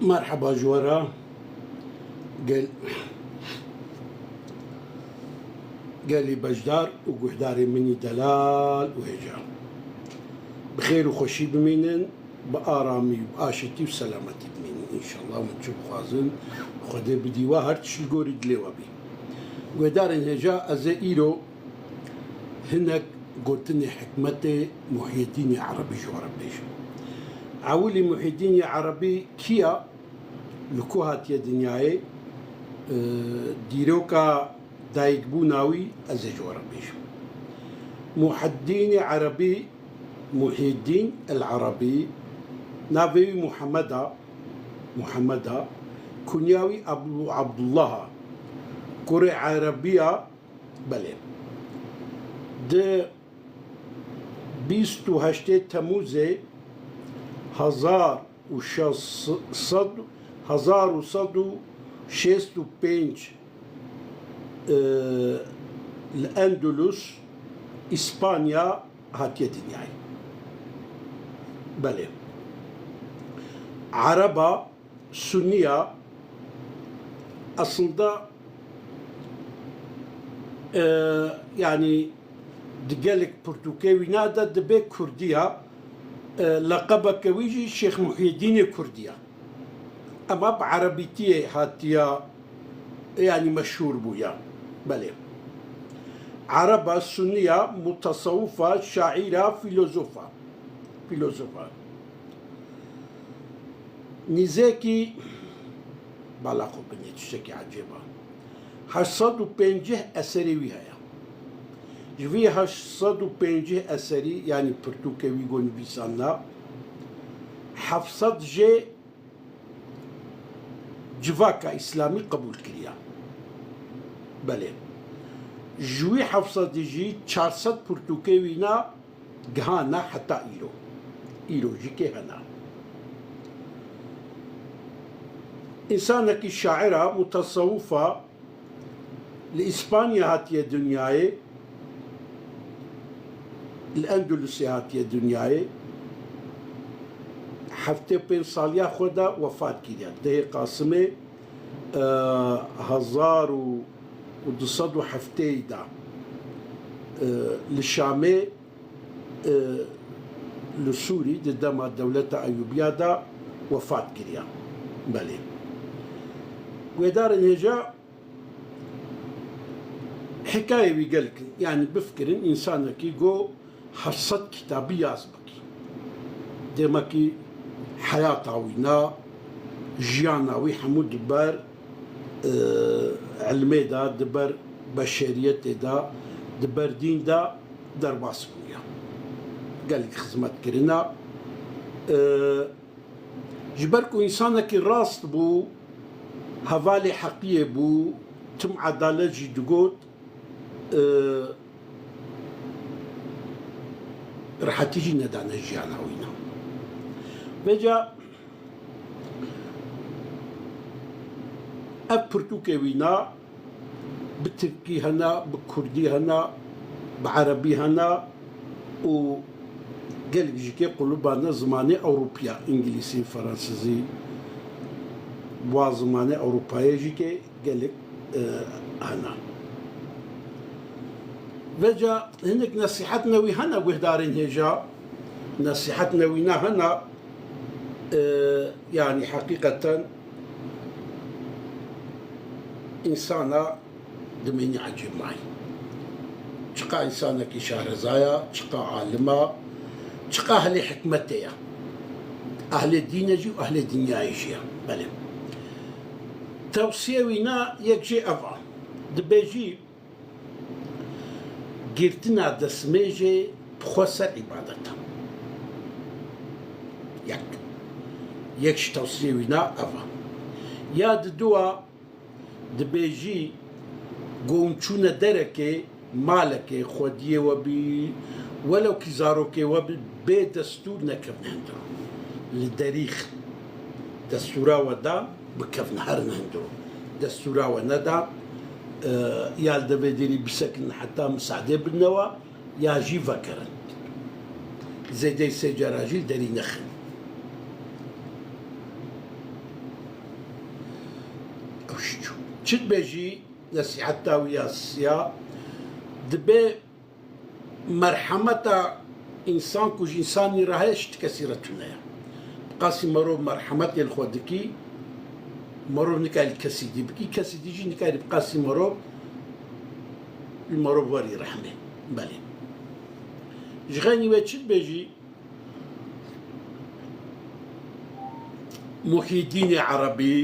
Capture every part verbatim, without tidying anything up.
Merheba ji we re gel-, gelî beşdar û guhdarê min î delal û hêja. Bi xêr û xweşî bimînin, bi aramî, bi aşitî û selametî bimînin. Înşallah hûn çi bixwazin, Xwedê bidî we her tişt li gorî dilê we bî. Guhdarên hêja, ez ê îro hinek gotinê hikmetê Muhyiddînê Erebî ji we re bêjim. Ewilî Muhyiddînê Erebî kî ya? Li ku hatiye dinyayê? E, dîroka dayikbûna wî ez ê ji we re bêjim. Muhyiddînê Erebî, Muhyiddîn el Erebî, navê wî Muhammed a, Muhammed a, kunya wî Abdu-, Abdullah a, kurê Erebî ya, belê. Di bîst û heştê Temûzê hezar û şeş sed, hezar û sed û şêst û pênc, e, li Endulus, Îspanya hatiye dinyayê. Belê. Ereba, Sunniya, aslında, e, yani di gelek pirtûkê wîna de dibe Kurdiya, e, leqebeke wî jî Şêx Muhyiddînê Kurdiya. Ema bi erebîtiyê hatiya, yani meşhûr bûya. Belê. Ereba, Sunniya, mutasawwifa, şaîra, fîlozofa. Fîlozofa. Nîzekî, bala xwe binê, tiştekî ecêb a. Heşt sed û pêncî eserê wî heye. Ji vî heşt sed û pêncî eserî, yanî pirtûkê wî ku nivîsandina, heft sed jê civaka Îslamî qebûl kiriya. Belê. Ji wî heft sedî jî çar sed pirtûkê wîna gihana heta îro. Îro jî kê hena. Însanekî şaira, mutasawwifa, li Îspanya hatiye dinyayê, li Endulusê hatiye dinyayê, heftê pênc saliya xwe de wefat kiriye. Dehê Qasimê, e, hezar û du sed û heftê de, e, li Şamê, e, li Sûrî di dema dewleta Eyûbiya de wefat kiriya. Belê. Guhdarên hêja, hikayê wî gelek in. Yani bifikirin, însanekî ku heft sed kitabî yaz bikî. Demekî heyata wî na, jiyana wî hemû di ber, e, ilmê de, di ber beşeriyetê de, di ber dîn de derbas bûye. Gelek xizmet kirina. E, ji ber ku însanekî rast bû, hevalê heqiyê bû, tim edalet jî digot, e, rehetî jî nedane jiyana wî na. Vêca ev pirtûkê wî na bi tirkî hene, bi kurdî hene, bi erebî hene û gelek jî kê quluba ne zimanê Ewropiya, îngilîsî, fransizî, wa zimanê Ewropayê jî kê gelek, e, hene. Vêca hinek nesîhetine wî hene guhdarên hêja, nesîhetine wî ne hene, e, yani heqîqeten însana dimînî ecêb mayî. Çiqa însanekî şarezaya, çiqa alima, çiqa ehlê hikmetê ya. Ehlê dîne jî û ehlê dinyayê jî ya. Belê. Tewsiye wî na yek jê ev a. Dibêjî, girtina destmêjê bi xwe ser îbadet e. Yek. Yek ji tewsiyê wî na ev e. Ya diduwa dibêjî, ku hûn çûne derekê, malekê, xwediyê we bî, welewkî zarokê we bî, bê destûr nekevne hundir. Li derî destûra we da, bikevne herin hundir. Destûra we neda, e, ya li devê derî bisekinin heta misadê bidine we, ya jî vegerin. Zêdeyî sê cara jî li derî nexin. Çi dibêjî, nesîheta wî ya siya, dibe merhemeta însan ku ji însanî re heye, ji ti kesî re tune ye. Bi qasî merov merhemetê li xwe dikî, merov nikarî kesî dî bikî, kesî dî jî nikarî bi qasî merov, li merov werî rehmê. Belê. Ji xeynî wê çi dibêjî? Muhyiddînê Erebî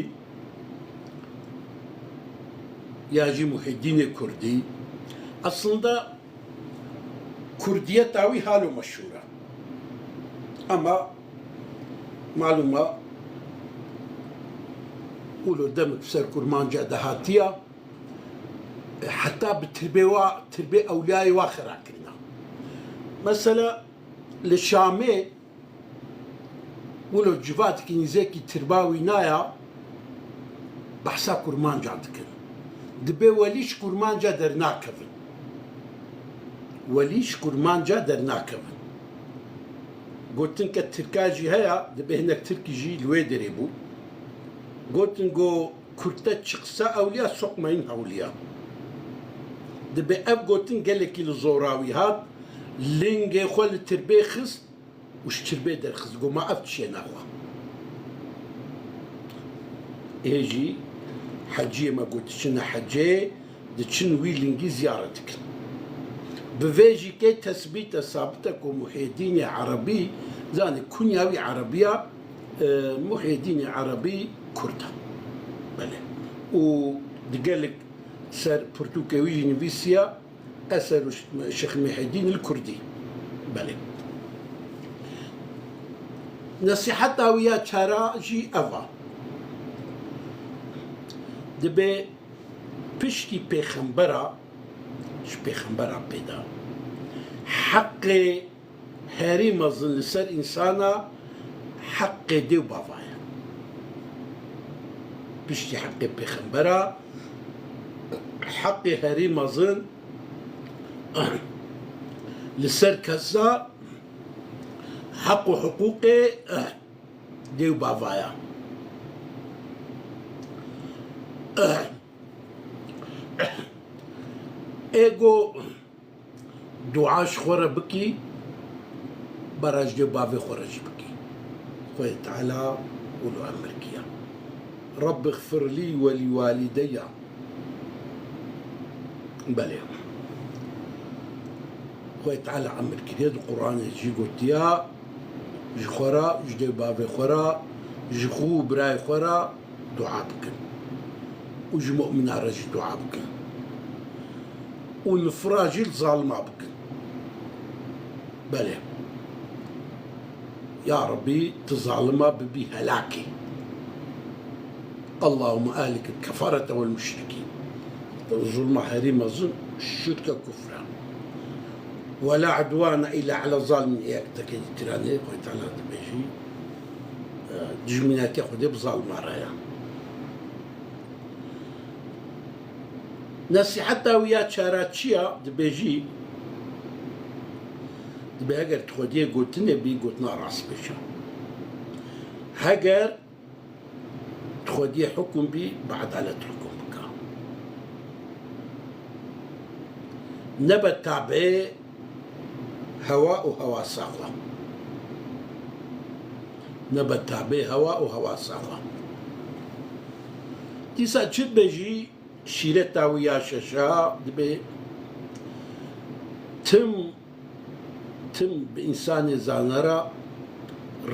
ya jî Muhyiddînê Kurdî, aslında Kurdiyeta wî halo meşhûr e. Ema malûm e, wilo demek bi ser Kurmanca de hatiya, heta bi tirbê wa, tirbê ewliyayê wa xira kirina. Mesela li Şamê wilo civatekî nîzekî tirba wî naya, behsa Kurmanca dikin. Dibe welî ji Kurmanca dernakevin. Welî ji Kurmanca dernakevin. Gotin ke Tirka jî heya, dibe hinek Tirkî jî li wê derê bû. Gotin go Kurte çi qisa ewliya, sokmayın hewliya. Dibe ev gotin gelekî li zora wî hat, lingê xwe li tirbê xist û ji tirbê derxist. Go ma ev çi ye naxwe? Ê jî heciyê me got diçine hecê, diçin wî lingî ziyaret dikin. Bi vê jî kê tesbît e, sabit e ku Muhyiddînê Erebî, zanê kunya wî Erebî ya, e, Muhyiddînê Erebî Kurd e. Belê. Û di gelek ser pirtûkê wî jî nivîsiya, Eser û Şêx Muhyiddîn li Kurdî. Belê. Nesîheta wî ya çara jî ev a. Dibe piştî pêxembera, ji pêxembera pê de, heqê herî mezin li ser însana heqê dê û bava ye. Piştî heqê pêxembera, heqê herî mezin li ser kesa heq û hiqûqê dê û bava ye. Ê go dua ji xwe re bikî, bera ji dê û bavê xwe re jî bikî. Xwedê Teala wilo emir kiya. Rabbi xfir lî we lî walîdeya. Belê. Xwedê Teala emir kiriye, di Quranê jî gotiya, ji xwe re, ji dê û bavê xwe re, ji xwe û birayê xwe re dua bikin. Û ji mu'mina re jî dua bikin. Û nifira jî li zalima bikin. Belê. Ya Rabbî, tu zalima bibî helakê. Allahümme ehlikil kefarete vel müşrikîn. Zulma herî mezin şirk e, kufr e. Ve la udwane illa ala zalimin, ê yek teke dîtiranê, Xwedê Teala dibêjî, e, dijminatiya Xwedê bi zalima re ye. Nesîheta wî ya çara çi ya? Dibêjî, dibê heger tu xwediyê gotinê bî, gotina rast bêje. Heger tu xwediyê hukm bî, bi edalet hukm bike. Nebe tabê hewa û hewasa xwe. Nebe tabê hewa û hewasa xwe. Dîsa çi dibêjî? Şîreta wî ya şeşa dibê tim, tim bi însanê zana re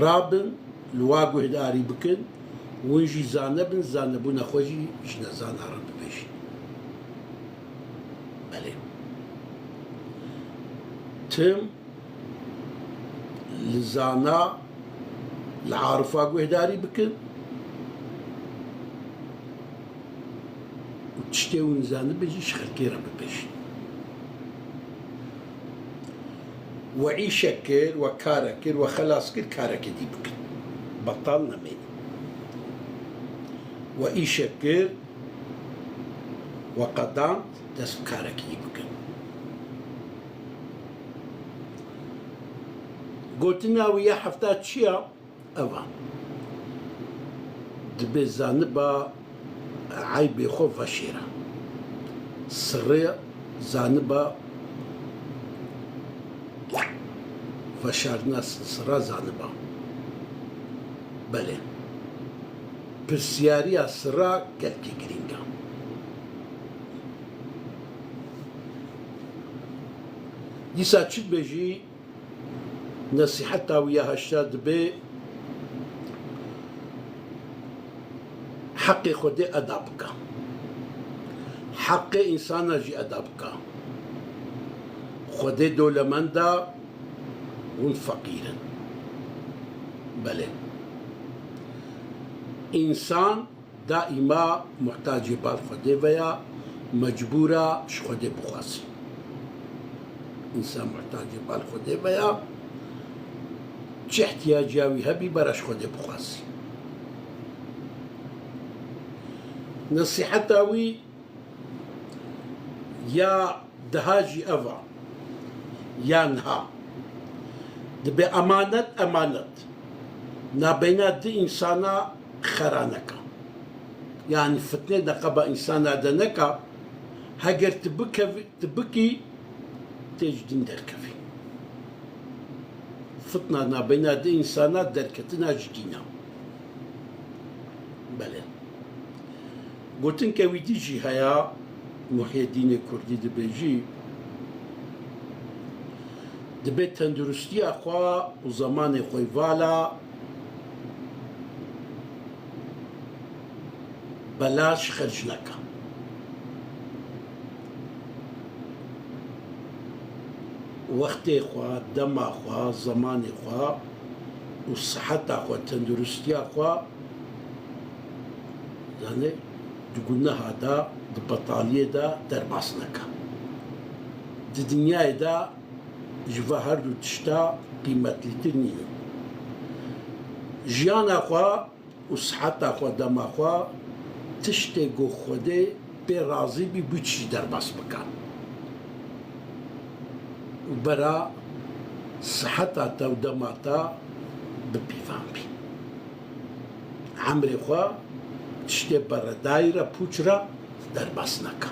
rabin, li wa guhdarî bikin, hûn jî zane bin, zanebûna xwe jî ji nezana re bibêjin. Belê. Tim li zana, li arifa guhdarî bikin û tiştê hûn zanibin jî ji xelkê re bibêjin. We îşek kir, we karek kir, we xelas kir, karekê dî bikin. Betal nemênin. We îşek kir, we qedand, dest bi karekî bikin. Gotina wî ya hefta çi ya? Ev a. Dibê zaniba eybê xwe veşêre. Sirrê zaniba, veşarina sirra zaniba. Belê. Pirsiyariya sirra gelkî girîng e. Dîsa çi dibêjî? Nesîheta wî ya heşta dibê heqê Xwedê eda bike. Heqê însana jî eda bike. Xwedê dewlemend e, hûn feqîr in. Belê. Însan daîma muhtacê bal Xwedê veya mecbûr e ji Xwedê bixwazî. Însan muhtacê bal Xwedê veya çi ihtiyaciya wî hebî bera ji Xwedê bixwazî. Nesîheta wî ya daha jî ev a, ya niha. Dibê emanet, emanet. Nabeyna di însana xera neke. Yanî fitnê neqeba însana de neke. Heger tu bikevî, tu bikî, tê ji dîn derkevî. Fitna nabeyna di însana derketina ji dîn e. Belê. Gotinke wî dî jî heye, Muhyeddînê Kurdî dibêjî, dibê tenduristiya xwe û zemanê xwe vala belaş xerc neke. Wextê xwe, dema xwe, zemanê xwe û siheta xwe, tenduristiya xwe, yani di guneha de, di betaliyê de derbas neke. Di dinyayê de ji ve her du tişta qîmetlîtir nînin. Jiyana xwe û siheta xwe, dema xwe, tiştê ku Xwedê pê razî bî, bi çi derbas bike. Û bera siheta te û dema te bi pîvan bî. Emrê xwe tiştê beredayî re, pûç re derbas neke.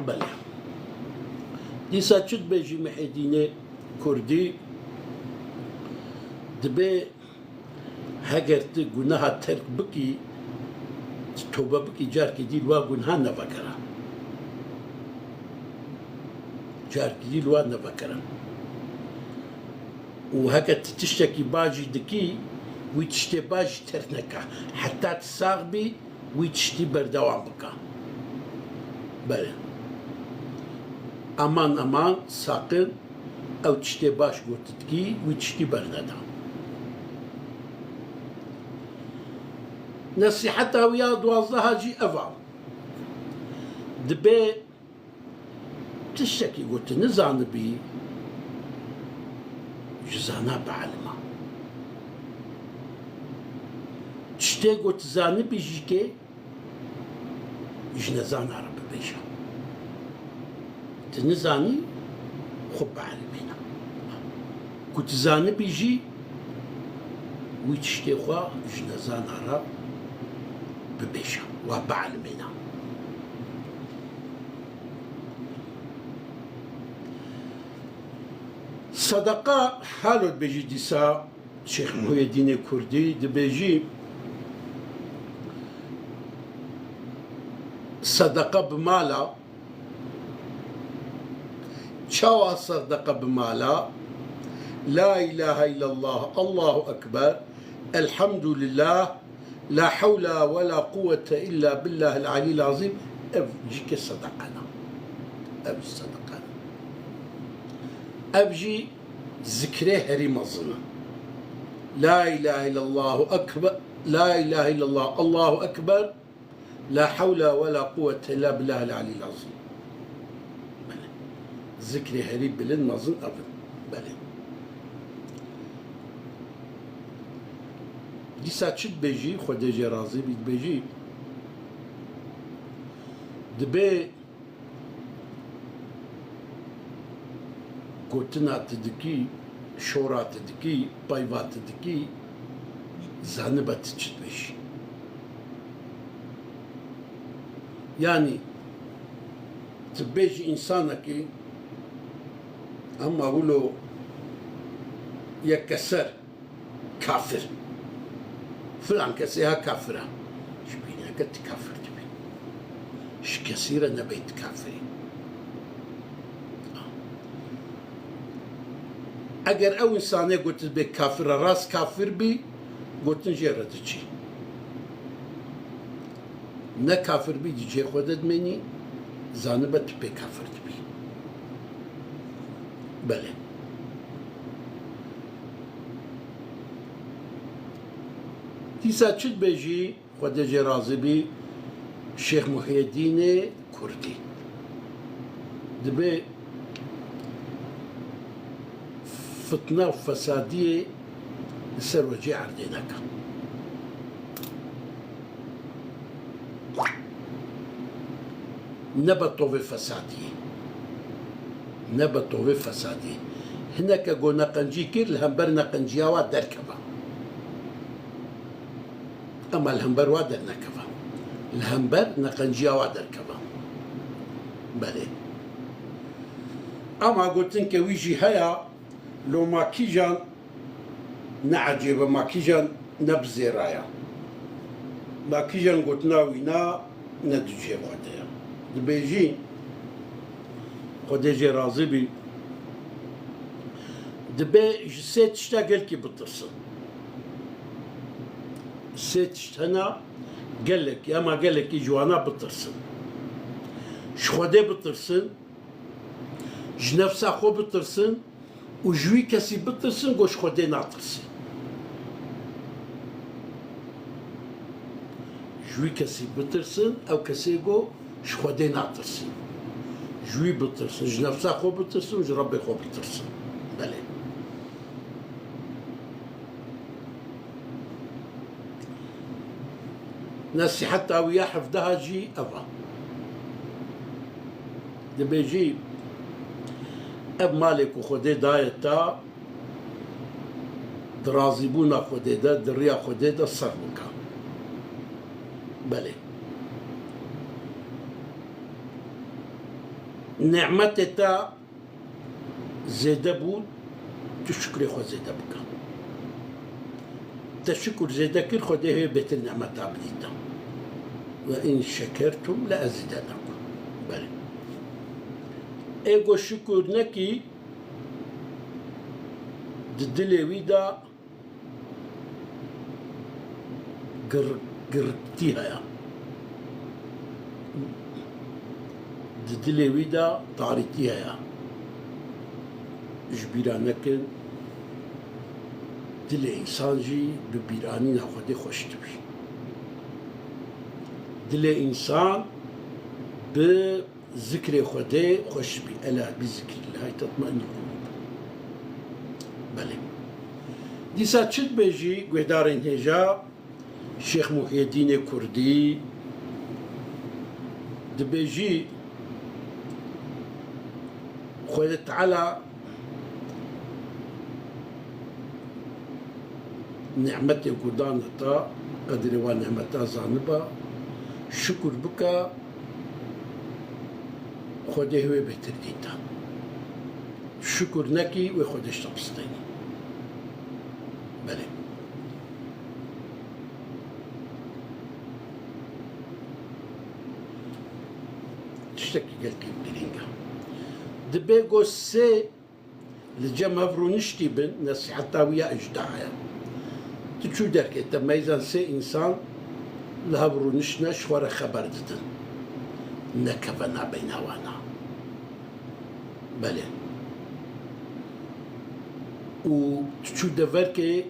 Belê. Dîsa çi dibêjî Mihêdînê Kurdî? Dibê heger tu guneha terk bikî, tu tobe bikî, carkê dî li wa guneha nevekere. Carkê dî li wa nevekere. Û heke tu tiştekî baş jî dikî, wî tiştê baş jî terk neke. Heta tu sax bî, wî tiştî berdewam bike. Belê. Aman, aman, saqin, ew tiştê baş got dikî, wî tiştî berneda. Nesîheta wî ya duwazdeha jî ev a. Dibê tiştekî ku tu nizanibî, ji zana bielime. Tiştê ku tu zanibî jî kê ji nezana re bibêje. Tu nizanî, xwe bielimêne. Ku tu zanibî jî, wî tiştê xwe ji nezana re bibêje, we bielimêne. Sedeqa, halo dibêjî dîsa Şêx Muhyiddînê Kurdî dibêjî, sedeqa bi mala, çawa sedeqa bi mala? La ilahe illallah, Allahu Ekber, Elhamdülillah, la hewle ve la quwwete illa billahil aliyil azîm. Ev jî ke sedeqena. Ev jî sedeqena. Ev jî zikrê herî mezin e. La ilahe illallahu ekber, la ilahe illallah, Allahu ekber, la hewle ve la quwwete illa billahil aliyil azîm. Belê. Zikrê herî bilind mezin ev in. Belê. Dîsa çi dibêjî, Xwedê jê razî bî, dibêjî, dibê gotina tu dikî, şora tu dikî, peyva tu dikî, Zanibe tu çi dibêjî? Yanî, tu bêjî însanekî, ema wilo yek keser kafir. Filan kesê ha kafir e. Ji bîneke tu kafir dibî. Ji kesî re nebey tu kafirî. Eger ew însanê gotin bê kafir e, rast kafir bî, gotin jê re diçî. Ne kafir bî, di cihê xwe de dimênî, zanibe tu pê kafir dibî. Belê. Dîsa çi dibêjî? Xwedê jê razî bî, Şêx Muhyiddînê Kurdî. Dibê fitne û fesadiyê li ser wecê erdê neke. Nebe tovê fesadiyê. Nebe tovê fesadiyê. Hineke go neqencî kir, li hember neqenciya wa derkeve. Ema li hember wa dernekeve. Li hember neqenciya wa derkeve. Belê. Ema gotinke wî jî heye, lo ma kîjan ne ecêb e, ma kîjan ne bi zêra ye. Ma kîjan gotina wî na ne di cihê Xwedê ye. Dibêjî, Xwedê jê razî bî, dibê ji sê tişta gelkî bitirsin. Sê tişt hene gelekî, ema gelekî ji wana bitirsin. Ji Xwedê bitirsin, ji nefsa xwe bitirsin û ji wî kesî bitirsin, go ji Xwedê natirsin. Ji wî kesî bitirsin, ew kesê go ji Xwedê natirsin. Ji wî bitirsin, ji nefsa xwe bitirsin û ji Rebbê xwe bitirsin. Belê. Nesîheta wî ya hevdeha jî ev e. Dibêjî, ev malê ku Xwedê daye te, di razîbûna Xwedê de, di riya Xwedê de serf bike. Belê. Nîmetê te zêde bû, tu şukrê xwe zêde bike. Te şukur zêde kir, Xwedê hê bêtir nîmeta bidî te. Ve in şekertum le ezidenakum. Belê. Ê go şukur nekî, di dilê wî de gir-, girtî heye. Di dilê wî de tarîtî heye. Ji bîra nekin, dilê însan jî bi bîranîna Xwedê xweş dibî. Dilê însan bi zikrê Xwedê xweş bî. Ela bi zikrîllahî tetmaînnul qulûb. Belê. Dîsa çi dibêjî guhdarên hêja? Şêx Muhyiddînê Kurdî dibêjî, Xwedê Teala nîmetê ku dane te, qedrê wan nîmeta zanibe, şukur bike, Xwedê hê wê bêtir dî te. Şukur nekî, wê Xwedê ji te bistênî. Belê. Tiştekî gelkî girîng e. Dibê go sê li cem hev rûniştî bin, nesîheta wî ya hejdeha ye. Tu çû derkê te meyzan sê însan li hev rûniştine, ji xwe re xeber didin. Nekeve nabeyna wana. Belê. Û tu çû deverkê,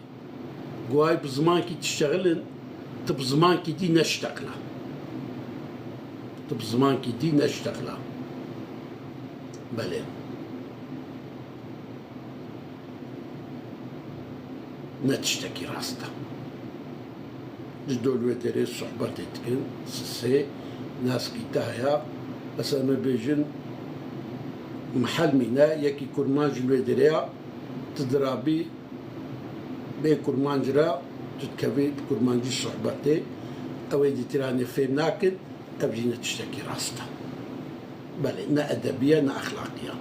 guhay bi zimankî diştexilin, tu bi zimankî dî neştexile. Tu bi zimankî dî neştexile. Belê. Ne tiştekî rast e. Ji dol wê derê sohbetê dikin, sisê, naskî te heye. Mesela me bêjin, mihel mîne, yekî kurmanc li wê derê ya, tu dirabî bê kurmanc re, Tu dikevî bi kurmancî sohbetê, ew ê dîtiranê fêm nakin, ev jî ne tiştekî rast e. Belê, ne edebî ye, ne exlaqî ye.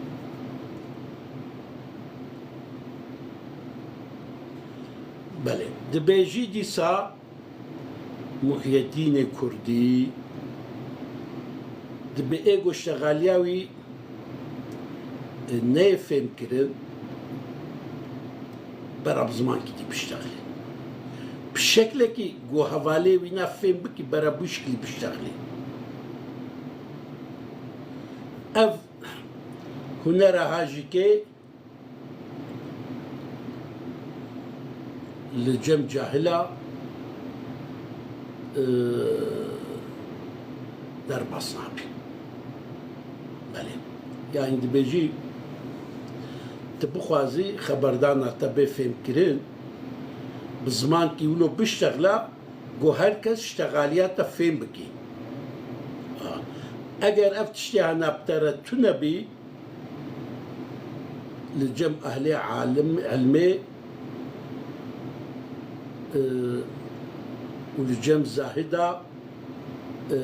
Belê, dibêjî dîsa Muhyeddînê Kurdî, dibê ê goştexaliya wî neyê fêmkirin, bera bi zimankî dî biştexilî. Bi şeklekî ku hevalê wî na fêm bikî, bera bi şiklî biştexilî. Ev hunera hajîkê li cem cahila, e, derbas nabî. Belê. Yani dibêjî, tu bixwazî xeberdana te bê fêmkirin, bi zimankî wilo biştexla, ku her kes ştexaliya te fêm bikî. Ha. Eger ev tiştê hena bi te re tune bî, li cem ehlê alim, ilmê, e, û li cem zahida, e,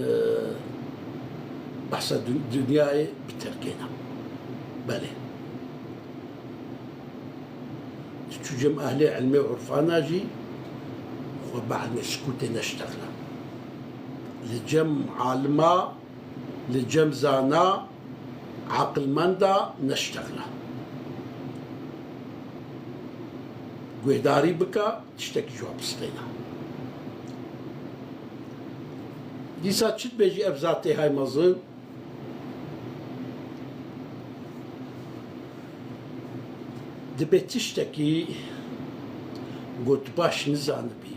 behsa dun-, dinyayê bi terkê ne. Belê. Tu çû cem ehlê ilmê û urfana jî xwe bi ilmê sukûtê neştexile. Li cem alima, li cem zana, aqilmenda neştexile. Guhdarî bike, tiştekî ji we bistêne. Dîsa çi dibêjî ev zatê hay mezin? Dibê tiştekî got baş nizanibî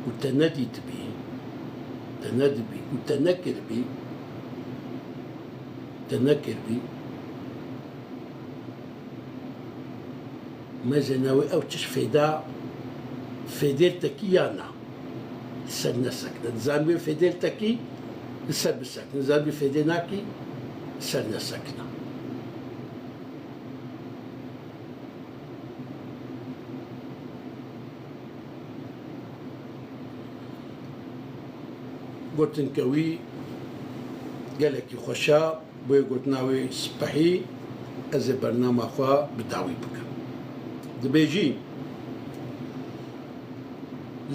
û te nedîtibî, te nedibî û te nekiribî, te nekiribî. Mezêna wê ew tişt fêda, fêdêr tekî ya na, li ser nesekine. Dizanî wê fêdêr tekî, li ser bisekine. Dizanî wê fêdê nakî, li ser nesekine. Gotinke wî gelekî xweş e. Bo yê gotina wê spehî ez ê bernama xwe bi dawî bikim. Dibêjî,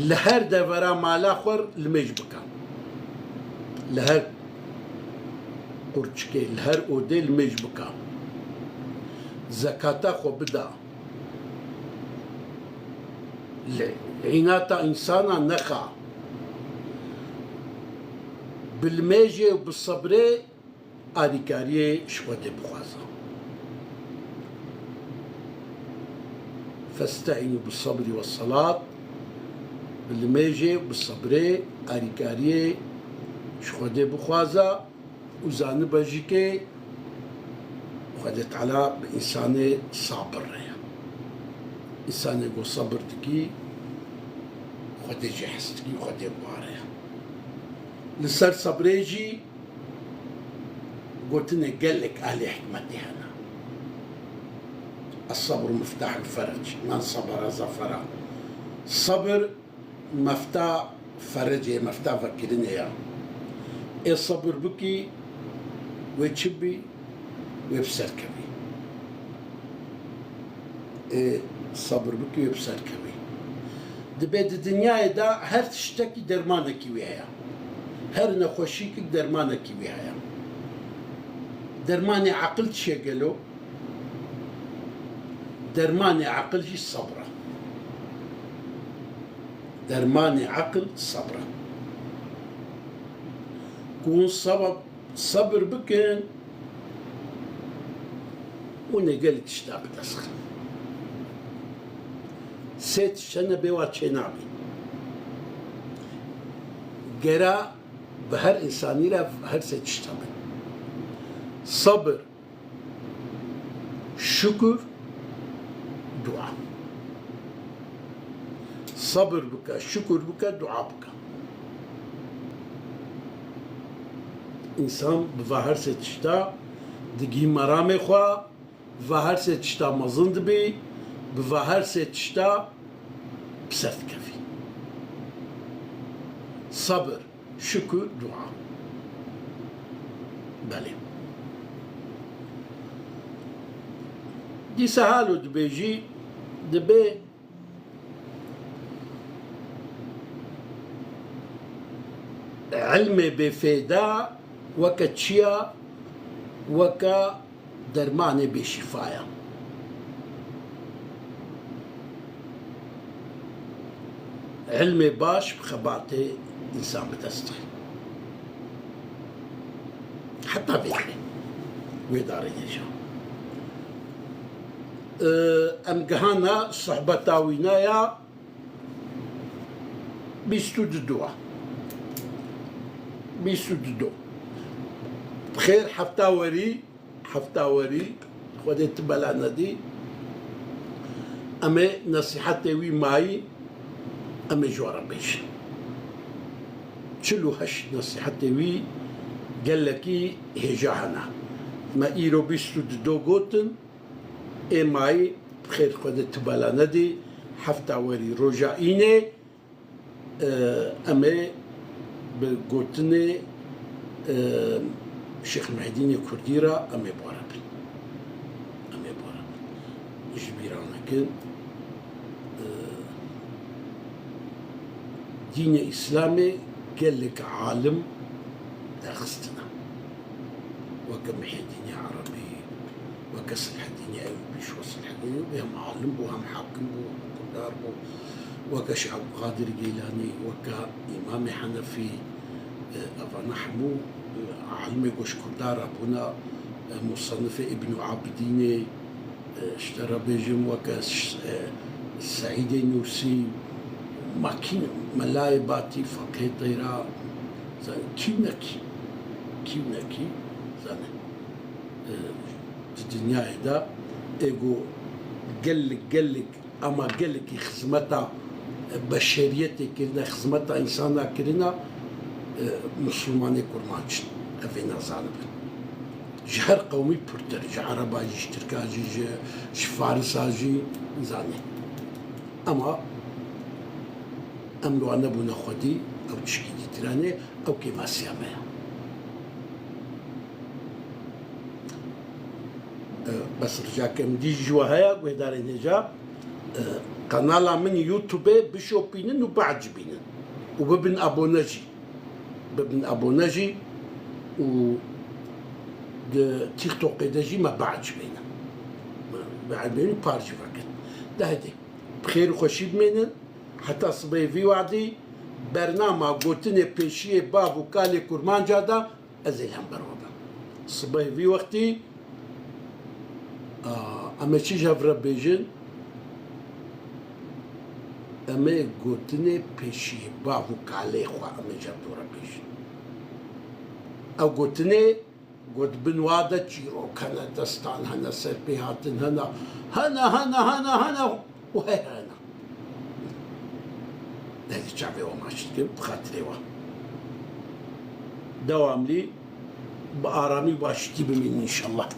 li her devera mala xwe limêj bike. Li her qurçikê, li her odê limêj bike. Zekata xwe bide. Li înata însana nexa. Bi limêjê û bi sebrê alîkariyê ji Xwedê bixwaze. Festeînû bis sebrî wes selat, bi limêjê û bi sebrê alîkariyê ji Xwedê bixwaze û zanibe jî ke Xwedê Teala bi însanê sabir re ye. Însanê ku sebir dikî, Xwedê jê hez dikî, Xwedê bi wa re ye. Li ser sebrê jî gotinê gelek ehlê hikmetê hene. Es-sebru miftahul ferec, men sebera zefera. Sebir mefta ferecê, mefta vekirinê ya. Ê sebir bikî, wê çi bî? Wê bi ser kevî. Ê sebir bikî, wê bi ser kevî. Dibê di dinyayê de her tiştekî dermanekî wê heye. Her nexweşîkik dermanekî wê heye. Dermanê eqil çi ye gelo? Dermanê eqil jî sebr e. Dermanê eqil sebr e. Ku hûn sebab, sebir bikin, hûn ê gelek tişta bi dest xin. Sê tişt hene bê wa çênabî. Gera bi her însanî re her sê tişt hebin. Sebir, şukur, dua. Sabir bike, şukur bike, dua bike. Însan bi va her sê tişta digihî meramê xwe, bi va her sê tişta mezin dibî, bi va her sê tişta bi ser dikevî. Sabir, şukur, dua. Belê. Dîsa halo dibêjî, dibê ilmê bêfêda weke çiya, weke dermanê bêşîfa ya. Ilmê baş bi xebatê însan bi dest dixê. Heta vê derê. Wê darê hêja. Ee, em gihana sohbeta wîna ya bîst û du a. Bîst û du. Bi xêr hefta werî, hefta werî, Xwedê tu bela nedî. Em ê nesîhetê wî mayî, em ê ji we re bêjin. Çil û heşt nesîhetê wî gelekî hêja hene. Me îro bîst û du gotin, ê mayî, bi xêr Xwedê tu bela nedî, hefta werî roja înê, e, em ê bi gotinê, e, Şêx Mihedînê Kurdî re em ê bi we re bin. Em ê bi we re bin. Ji bîra nekin, e, dînê Îslamê gelek alim derxistine. Weke Mihedînê Erebî, weke Silhedînê Eyûbî, ji we Silhedînê Eyûbî hem alim bû, hem hakim bû, hukimdar bû. Weke Şêx Ebdulqadir Geylanî, weke Îmamê Henefî, e, evana hemû, e, alimê ku ji Kurdan re bûne, e, musennifê Îbnû Abidînê, e, ji te re bêjim, weke ş-, e, Seîdê Nûsî, ma kî, Melayê Batî, Feqihê Teyra, zanî, kî û ne kî, kî û ne kî, zanî, e, di dinyayê de ê ku gelek, gelek, ama gelekî xizmeta beşeriyetê kirine, xizmeta însana kirine, e, Musulmanê Kurmanc in. Ev ê nezanibin. Ji her qewmî pirtir, ji Ereba jî, ji Tirka jî, ji, ji Farisa jî, zanî. Ema em li wan nebûne xwedî, ew tişkî dîtiranê, ew kêmasiya me ye. E, bes rica kem dî ji we heye, guhdarên hêja, e, kanala min YouTubeê bişopînin û biecibînin. Û bibin abone jî. Bibin abone jî û di TikTokê de jî me biecibînin. Me biecibînin û par jî vekin. De hêdî, bi xêr û xweşî bimînin. Heta sibê vî wadî bernama gotinê pêşiyê bav û kalê Kurmanca de ez ê li hember we bim. Sibê vî wextî, a, em ê çi ji hev re bêjin? Em ê gotinê pêşiyê bav û kalê xwe em ê ji hev re bêjin. Ew gotinê Got, bin wa de çîrok hene, destan hene, serpêhatin hene, hene, hene, hene, hene û her hene. Derdî çavê we maç dikin, bi xatirê we. Dewamlî, bi aramî û başîtî bimînin înşallah.